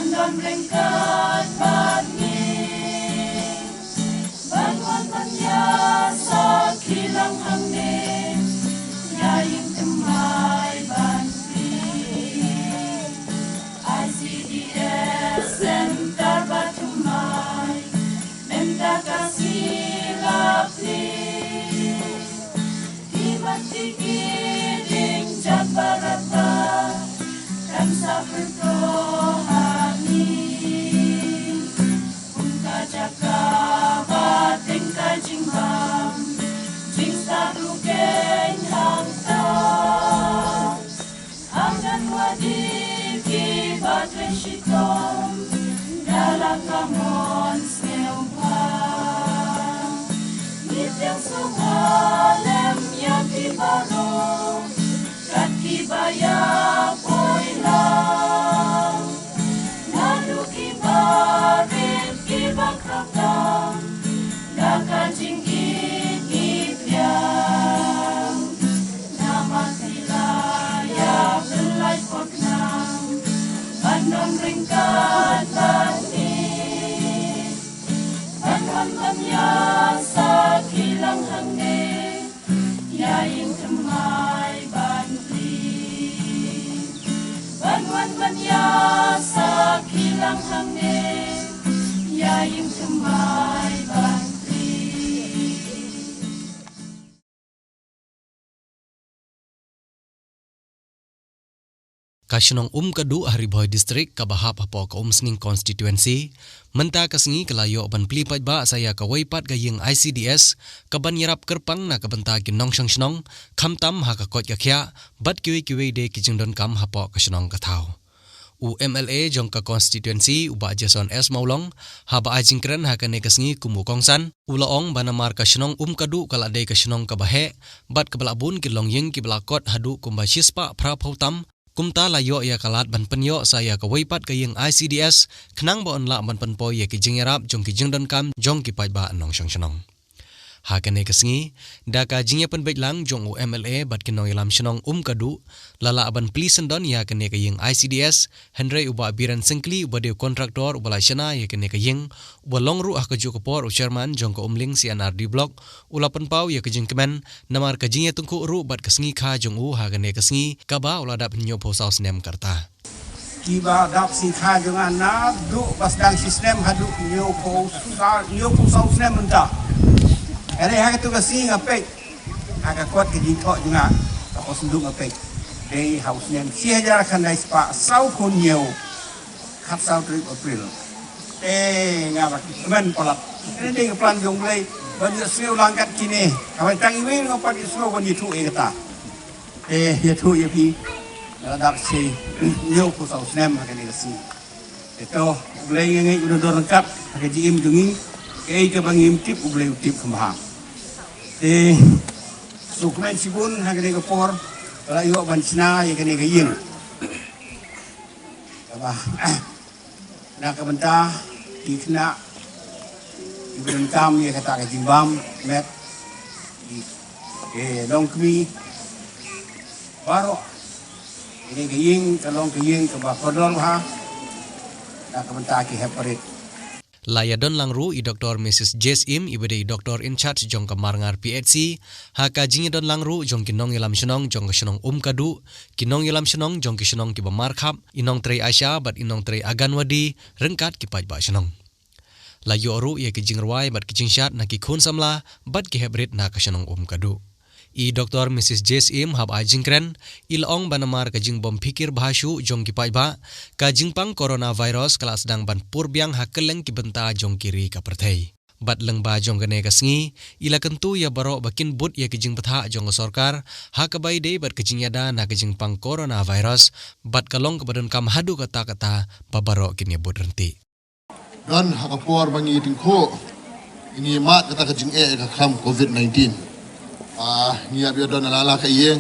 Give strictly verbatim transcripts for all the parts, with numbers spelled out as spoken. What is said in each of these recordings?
Don ryngkat bad ngi ban wan ban ïa sakhi lang hangne ïa ïing thymmai ban plie. I C D S Center ba thymmai mynta ka sngi la plie. Ki mat ki ding jam barata kan sa pyrto ha ngi. Kum ka jaka ba teng ka jingbam jingstad ruh keiñ hangta. Anganwadi kiba trei shitom da la ka mon sngewbha. Ngi pdiang sngewbha lem ïa ki baroh kat kiba ïa poi lang. Naduh kiba rit kiba khraw tam da ka jingïeit ngi pdiang. Namar phi la ïa pynlait por khnang ban ym ryngkat bad ngi. Ban wan ban ïa sakhi lang hangne ïa ïing thymmai ban plie. Ban wan ban ïa sakhi lang hangne ïa ïing thymmai ban plie. Ka shnong Umkaduh ha Ri Bhoi District kaba hap hapoh ka Umsning Constituency, mynta ka sngi ka la ïoh ban plie paidbah sa ïa kawei pat ka ïing I C D S kaban ïarap kyrpang na ka bynta ki nongshong shnong, khamtam ha ka koit ka khiah bad kiwei kiwei de ki jingdonkam hapoh ka shnong ka thaw. U M L A jong ka constituency, u Bah Jason S Mawlong, haba ai jingkren ha kane ka sngi kum u kongsan, u la ong ba namar ka shnong Umkaduh ka la dei ka shnong kaba heh bad kaba la bun ki longïing kiba la kot haduh kumba shispah phraphew tam, kumta la ïoh ïa ka lad ban pynïoh sa ïa kawei pat ka ïing I C D S khnang ba yn lah ban pynpoi ïa ki jingïarap jong ki jingdonkam jong ki paidbah nongshong shnong. Ha kane ka sngi, da ka jingïapynbeit lang jong u M L A bad ki nongïalam shnong Umkaduh, la lah ban plie syndon ïa kane ka ïing I C D S, hynrei u Bah Biren Syngkli uba dei u kontraktor uba la shna ïa kane ka ïing, uba long ruh ha kajuh ka por u chairman jong ka Umling C and R D Block, u la pynpaw ïa ka jingkmen namar ka jingïatyngkhuh ruh bad ka sngi kha jong u ha kane ka sngi kaba u la dap hynñiewphew saw snem ka rta. Kiba dap sngi kha jong nga naduh ba sdang shi snem haduh hynñiewphew saw, hynñiewphew saw snem mynta. Hynrei ha katto ka sngi nga peit ha ka kot ka jingthoh jong nga, ka por sngewthuh nga peit, dei ha u snem shi hajar khyndai spah sawphew hynñiew, khatsaw tarik April. Te nga ba kmen palat. Kane dei ka plan jong U Blei ban ïohsngew lang kat kine. Haba tang iwei nga pat ïohsngew ban ïathuh ïa kata. Te ïathuh ïa phi, nga la dap shi hynñiewphew saw snem ha kane ka sngi. Te to, U Blei nga ngeit u don ryngkat ha ka jingim jong ngi. Kaei kaba ngim tip, U Blei u tip kumba. Te sngewkmen shibun ha kane ka por ba la ïoh ban shna ïa kane ka ïing. Kaba na ka bynta ki khynnah kiba donkam ïa kata ka jingbam met, ki, ki longkmie baroh. Kane ka ïing ka long ka ïing kaba kordor bha na ka bynta ki hep barit. La ïadon lang ruh i Doktor Missus Jess Im, iba dei i doktor in charge jong ka Marngar P H C, ha ka jingïadon lang ruh jong ki nongïalam shnong jong ka shnong Umkaduh, ki nongïalam shnong jong ki shnong kiba markhap, i nongtrei ASHA bad i nongtrei Anganwadi ryngkat ki paidbah shnong. La ïoh ruh ïa ki jingrwai bad ki jingshad na ki khun samla bad ki hep rit na ka shnong Umkaduh. I Doktor Missus Jess Im haba ai jingkren, i la ong ba namar ka jingbym phikir bha shuh jong ki paidbah, ka jingpang coronavirus ka la sdang ban pur biang ha kylleng ki bynta jong ki ri ka pyrthei. Bad lyngba jong kane ka sngi, i la kyntu ïa baroh ba kin bud ïa ka jingbthah jong ka sorkar ha kaba ïadei bad ka jingïada na ka jingpang coronavirus, bad ka long kaba donkam haduh katta katta ba baroh kin ïa bud ryntih. Don ha ka por ba ngi tyngkhuh, ngi mad kata ka jingeh ka kam covid nineteen. Ah, ngi ïa don la la ka ïing,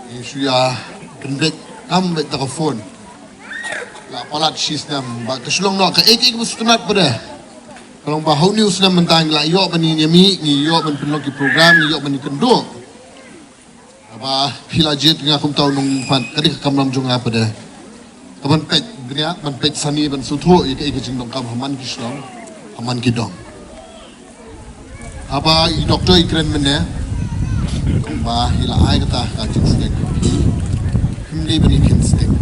ngi shu ïa pynbeit kam beit ta ka phone. La palat shi snem ba ka shlong noh ka ek ek ba sutnat pada. Ka long ba hau ni u snem mynta ngi la ïoh ban ïa mih, ngi ïoh ban pynlong ki program, ngi ïoh ban ïa kynduh. Ba phi la jied nga kumta u nongmihpat, ka dei ka kamram jong nga pat de. Ka ban peit Bniah ban peit sani ban sngewthuh ïa kaei ka jingdonkam ha man ki shnong, ha man ki dong. Haba i doktor i kren mynne ba i la ai kata ka jingsdeng, phim dei ban ïa kren sdeng.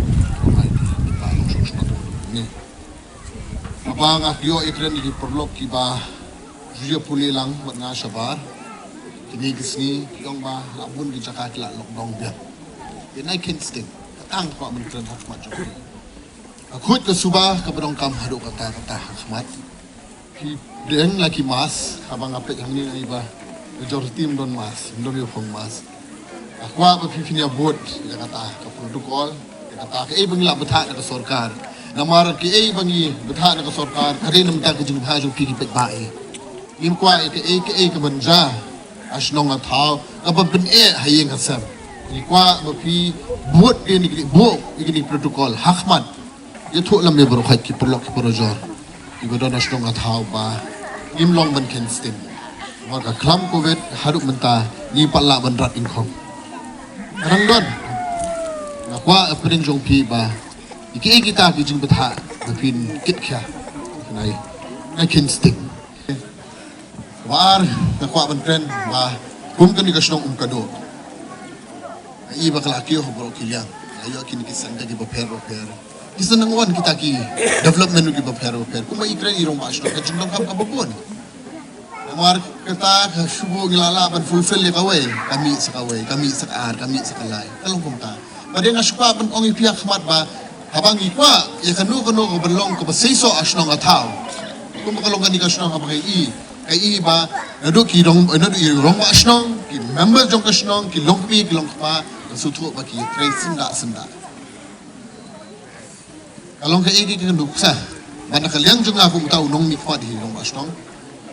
Haba nga ïoh ïa kren ïa ki paralok kiba ju ïa pule lang bad nga shabar, kine ki sngi ki ong ba la bun ki jaka ki la lockdown biang. Ïa nai kren sdeng, ka tang kwah ban kren ha khmat jong phi. Ka khuid ka suba kaba donkam haduh katta katta ha khmat. Phi deng la ki mask, haba nga peit hangne nga i ba majority ym don mask, ym don ïa phong mask. Nga kwah ba phi phin ïa bud ïa kata ka protocol, ïa kata kaei ba ngi la bthah na ka sorkar. Namar kaei ba ngi bthah na ka sorkar ka dei na bynta ka jingbha jong phi ki paidbah. Ngim kwah ïa kaei kaei kaban jia ha shnong ha thaw kaba pyneh ha ïing ha sem. Ngi kwah ba phi bud ïa kine, bud ïa kine protocol ha khmat. Ïathuh lem ïa baroh khoit ki paralok ki parajor kiba don ha shnong ha thaw ba ngim long ban kren sdeng. Namar ka khlam covid haduh mynta ngi pat lah ban rat ïingkhong. Ka dang don. Nga kwah hapdeng jong phi ba ïa kiei kita ki jingbthah ba phin kit khia. Nai, nai kren sdeng. Ba ar, nga kwah ban kren ba kum kane ka shnong Umkadooh, nga i ba ka la kiew ha baroh ki liang. Nga ïoh kine ki seng kiba pher ba pher, ki seng nang wan kita ki development kiba pher ba pher. Kumba i kren i rangbah shnong, ka jingdonkam kaba bun. Namar kata ka shu ngi la lah ban fulfill ïa kawei, ka mih sa kawei, ka mih sa ka ar, ka mih sa ka lai. Ka long kumta. Ba dei nga shu kwah ban ong ïa phi ha khmat ba haba ngi kwah ïa kano kano kaban long kaba seisoh ha shnong ha thaw. Kumba ka long kane ka shnong haba ngi i, ka i ba naduh ki rong, naduh i rangbah shnong, ki member jong ka shnong, ki longkmie, ki longkpa, ka sngewthuh ba ki trei syndah syndah. Ka long kaei kaei ka nuksa ba na ka liang jong nga kum uta u nongmihkhmat hi rangbah shnong.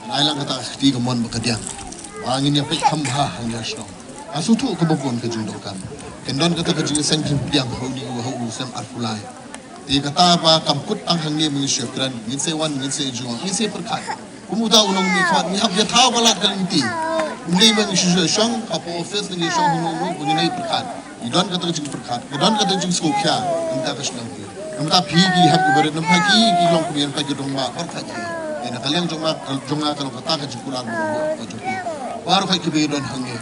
Nai lang kata ka kti ka mon ba ka diang ba ngin ïa peit kham bha hangne ha shnong. Nga sngewthuh kaba bun ka jingdonkam. Kan don kata ka jingseng jingpdiang ha u dei u ha u sem arphew lai. Te kata ba kam kut tang hangne ba ngin sa kren, ngin sa wan, ngin sa jngoh, ngin sa pyrkhat. Kum uta u nongmihkhmat ngi hap ïa thaw palat ka lynti. Ym dei ba ngi shu shong hapoh office, ngi shong hangno hangno ba ngin ïa pyrkhat. Ngi don kata ka jingpyrkhat, ngi don kata ka jingsngewkhia. Ngi ta ka shnong hi, ngi ta phi ki hap ki barit, ngi ta ki, ki longkmie, ngi ta ki rangbah, pyrkhat ki. Ïa na ka liang jong nga, jong nga ka long kata ka jingkular ba ka jong ki. Baroh ki ba don hangne.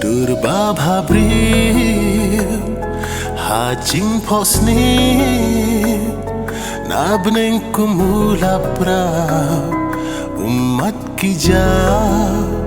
Dur ba bha briew ha jingphohsniew, na bneng kum u la prah, ummat ki jaw